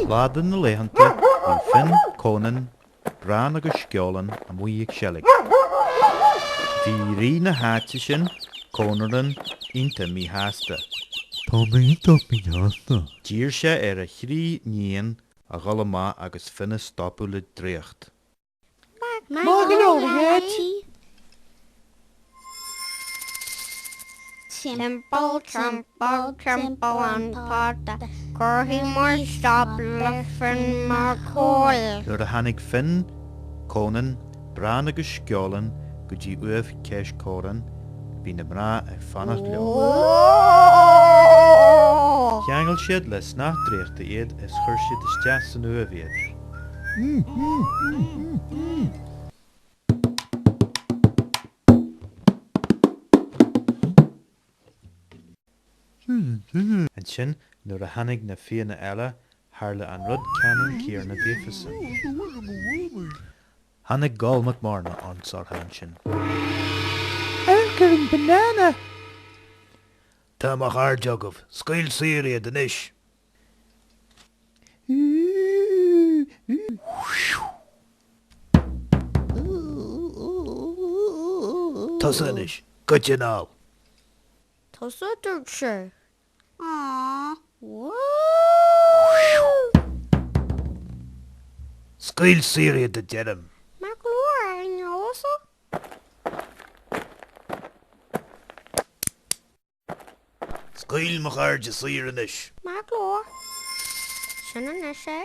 Lá de na laethanta bhí Finn, Conan, Bran agus Sceolang amuigh ag seilg. Bhí rí na háite sin, Cónaran, iontach míshásta. Tá mé iontach míshásta. D'iarr sé ar a thrí níon a dhul amach agus Finn a stopadh le draíocht. Maith go leor, a Dhaid. Timpeall, timpeall, timpeall an pota, Cuirfidh muid stop le Finn Mac Cumhaill. Nuair a tháinig Finn, Conan, Bran agus Sceolang go dtí uaimh Cheis Córan, bhí na mná ag fanacht leo. Cheangail siad le snáth draíochta iad is chuir siad isteach san uaimh iad. Ansin nuair a tháinig na Fianna eile, tharla an rud ceannann céanna daofasan. Tháinig Goll Mac Morna ionsortha ansin. Amharc ar an banana! Tá mo chairde agaibh, scaoil saor iad anois! Tusa anois, goitse anall! Tusa a dúirt sé. Scaoil saor iad a deirim! Maith go leor, ar an eolas. Scaoil mo chairde saor anois. Maith go leor. Sin anois é.